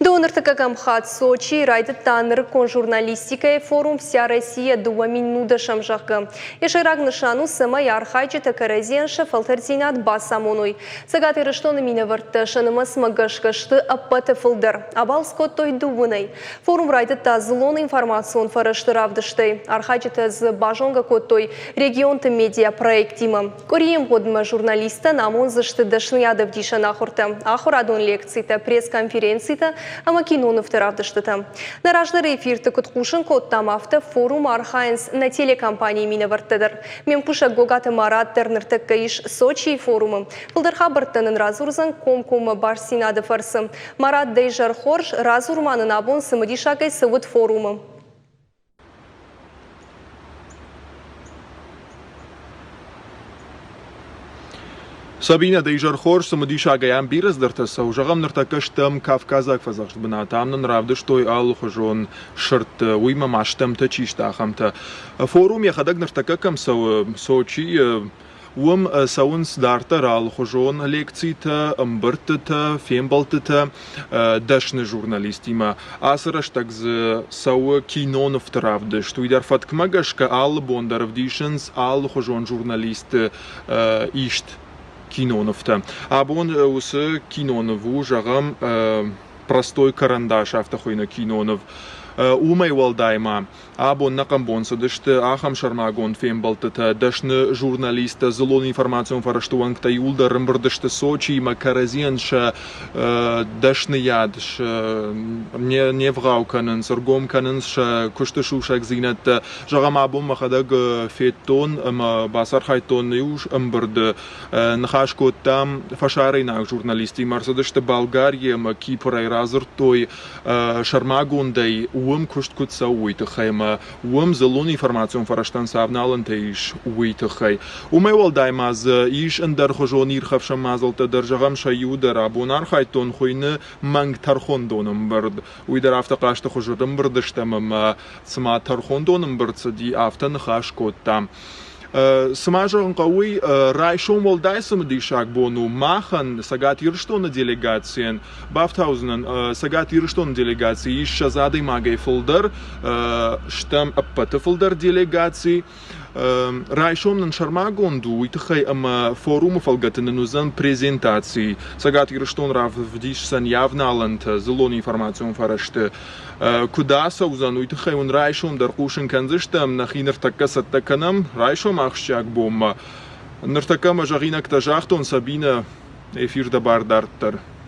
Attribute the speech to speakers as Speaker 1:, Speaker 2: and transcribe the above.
Speaker 1: Дыууын ӕртыккӕгӕм хатт Сочийы райдыдта нырыккон журналистикӕйы форум «Вся Россия 2010-ӕм», зӕгъгӕ. Йӕ сӕйраг нысан у, цӕмӕй архайджытӕ кӕрӕдзийӕн сӕ фӕлтӕрддзинад бацамоной. Цӕгат Ирыстоны минӕвӕрттӕ сӕ нымӕцмӕ гӕсгӕ сты ӕппӕты фылдӕр. Абалц кодтой дыууынӕй. Форум райдыдта дзыллон информацион фӕрӕзты равдыстӕй. Архайджытӕ дзы базонгӕ кодтой регионты медиапроекттимӕ. Къуырийы мгъуыдмӕ журналисттӕн амондзысты дӕсныйадӕвдисӕн ахуыртӕ, ахуырадон лекцитӕ, пресс-конференцитӕ ӕмӕ кинонывты равдыстытӕ. Нӕ раздӕры эфирты куыд хъусын кодтам, афтӕ форумы архайынц нӕ телекомпанийы минӕвӕрттӕ дӕр. Ме мкусӕг Гогаты Марат дӕр ныртӕккӕ ис Сочийы форумы. Фылдӕр хабӕрттӕ нын радзурдзӕн комкоммӕ бастдзинады фӕрцы. Марат, дӕ изӕр хорз, радзур ма нын абон цымыдисагӕй цы уыд форумы.
Speaker 2: Сабинӕ, дӕ изӕр хорз, цымыдисагӕй ам бирӕ цыдӕртӕ цӕуы. Зӕгъӕм, ныртӕккӕ стӕм кавказаг фӕдзӕхст бынат. Ам нын равдыстой алыхуызон сырдты, уыимӕ ма стӕмтӕ чи сты, ахӕмтӕ. Форум йӕхӕдӕг ныртӕккӕ кӕм цӕуы, Сочийы, Уым цӕуынц дарддӕр алыхуызон лекцитӕ, ӕмбырдтытӕ, фембӕлдтытӕ дӕсны журналисттимӕ. Ацы рӕстӕг дзы цӕуы кинонывты равдыст. Уый дӕр фӕткмӕ гӕсгӕ алы бон дӕр ӕвдисынц алыхуызон журналистты ист кинонывтӕ. Абон уыцы киноныв у, зӕгъӕм, простой карандаш, афтӕ хуыйны киноныв. Уымӕй уӕлдай ма Абон нӕ хъӕмбон цыдысты ахӕм сӕрмагонд фембӕлдтытӕ. Дӕсны журналисттӕ, дзыллон информацион фӕрӕзты уӕнгтӕ иууылдӕр ӕрӕмбырд сты Сочиимӕ кӕрӕдзийӕн сӕ дӕсныйад не вгъау кӕнынц, ӕргом кӕнынц сӕ куысты сусӕгдзинӕдтӕ. Зӕгъӕм, абон мӕхӕдӕг федтон ӕмӕ бацархайдтон иу ӕмбырды, ныхас кодтам фӕсарӕйнаг журналисттимӕ, ӕрцыдысты Болгарийӕ ӕмӕ Кипрӕй, радзырдтой Сӕрмагондӕй уым куыст куыд цӕуы, уый тыххӕй ӕмӕ уым дзыллон информацион фӕрӕзтӕн цы авналӕнтӕ ис, уый тыххӕй. Уымӕй уӕлдай ма дзы ис ӕндӕрхуызон ирхӕфсӕн мадзӕлттӕ дӕр, зӕгъӕм, сӕ иуы дӕр абон архайдтон, хуыйны мӕнг тӕрхондоны ӕмбырд. Уый дӕр афтӕ хъазты хуызы ӕрӕмбырд стӕм ӕмӕ цыма тӕрхондоны ӕмбырд цыди, афтӕ ныхас кодтам. Цы ма зӕгъын хъӕуы, уый райсом уӕлдай цымыдисаг бон у махӕн, Цӕгат Ирыстоны делегацийӕн. Бафтаудзынӕн, Цӕгат Ирыстоны делегацийы ис 20 адӕймагӕй фылдӕр, стӕм ӕппӕты фылдӕр делегаци. Райсом нын сӕрмагонд у уый тыххӕй, ӕмӕ форумы фӕлгӕты нын уыдзӕн презентаци. Цӕгат Ирыстон равдисдзӕн йӕ авналӕнтӕ дзыллон информацион фӕрӕзты. Куыд ацӕудзӕн, уый тыххӕй уын райсом дӕр хъусын кӕндзыстӕм, нӕхи ныртӕккӕ цӕттӕ кӕнӕм райсом ахсджиаг бонмӕ. Ныртӕккӕ мӕ зӕгъинӕгтӕ загътон, Сабинӕ, эфир дӕ бар дарддӕр.